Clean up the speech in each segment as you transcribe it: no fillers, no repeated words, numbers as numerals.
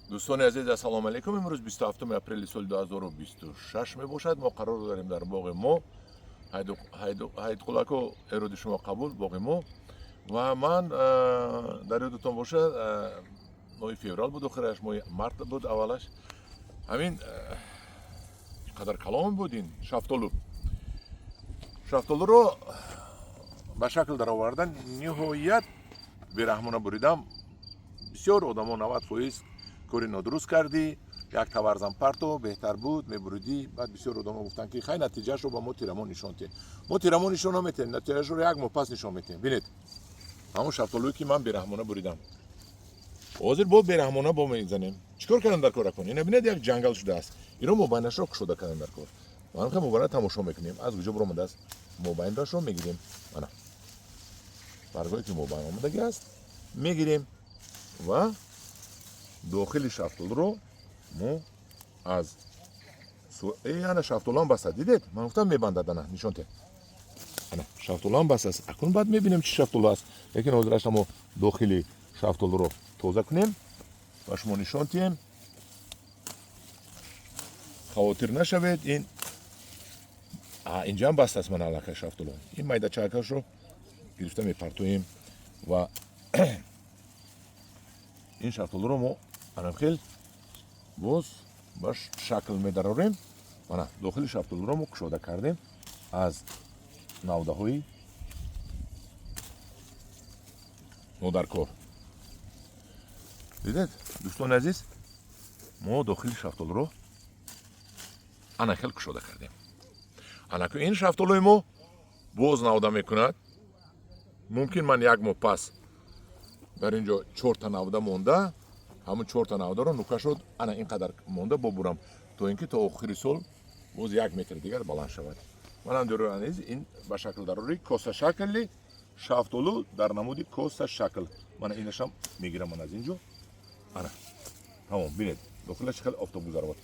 Дӯстони азиз, ассалому алайкум. Имрӯз 27 апрели соли 2026 мебошад. Мо қарор дорем дар боғи мо. Ҳайдқулако, эроди шумо қабул. Боғи мо ва ман, дар ёдатон бошад, моҳи феврал буд охираш, моҳи март буд аввалаш, ҳамин қадар калон буд ин шафтолу. Шафтолуро ба шакл даровардан ниҳоят бераҳмона буридам. Бисёр одамо: «90% кори нодуруст кардӣ, як таварзам парто, беҳтар буд мебуридӣ». Баъд бисёр одамо гуфтанд, ки хай, натиҷаашро ба мо тирамо нишон диҳ. Мо тирамо нишон наметиҳем, натиҷаашро як моҳ пас нишон метиҳем. Бинед, ҳамон шафтолуе, ки ман бераҳмона буридам, ҳозир бо бераҳмона бо мезанем. Чӣ кор кардам дар кор акун? Ина бинед, як ҷангал шудааст. Ино мобайнашро кушода кардам дар кор. Ман мобайна тамошо мекунем, аз куҷо биромадааст. Мобайнрашро мегирем, ана баргое, ки мобайн омадагӣ аст, мегирем ва дохили шафтолуро мо аз ана шафтолуам баста. Дидед, ман гуфтам, мебандад. Ана, нишон те, ана шафтолуам баста аст. Акун баъд мебинем, чӣ шафтолу аст, лекин ҳозираша мо дохили шафтолуро тоза кунем ва шумо нишон диҳем. Хавотир нашавед, ин инҷаам баста аст. Ман аллакай шафтолу, ин майдачакашро гирифта мепартоем ва ин шафтолуро мо анамхел боз ба шакл медарорем. Мана, дохили шафтолуро мо кушода кардем аз навдаҳои нодаркор. Дидед, дӯстони азиз, мо дохили шафтолуро ана хел кушода кардем. Анаку ин шафтолуи мо боз навда мекунад. Мумкин ман як моҳ пас дар ин ҷо чорта навда монда, ҳамун чорта навдаро нукашо ана ин қадар монда бобурам, то ин ки то охири сол боз 1 метр дигар баланд шавад. Манам, дӯстони азиз, ин ба шакл дарори косашакли шафтолу, дар намуди коса шакл. Мана инашам мегирам ман аз ин ҷо. Ана, тамом. Бинед, дохилаш хеле офтоб гузаровад.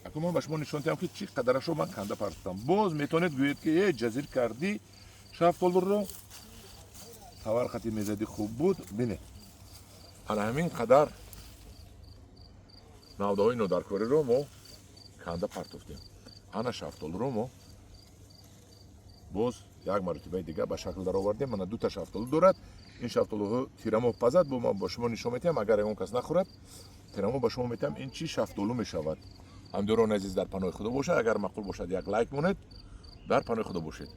Акун ман ба шумо нишон диҳам, ки чӣ қадарашро ман канда партофтам. Боз метавонед гӯед, ки э, ҷазир кардӣ, шафтолуро тавар хати мезадӣ, хуб буд. Бинед, ана ҳамин қадар навдаҳои нодаркориро мо канда партофтем. Ана шафтолуро мо боз як маротибаи дигар ба шакл даровардем. Мана, дута шафтолу дорад. Ин шафтолуҳо тирамоҳ пазад, бо ман ба шумо нишон метиҳам. Агар ягон кас нахӯрад, тирамоҳ ба шумо метиҳам, ин чӣ шафтолу мешавад. Ҳамдиёрони азиз, дар паноҳи Худо бошад. Агар маъқул бошад, як лайк монед. Дар паноҳи Худо бошед.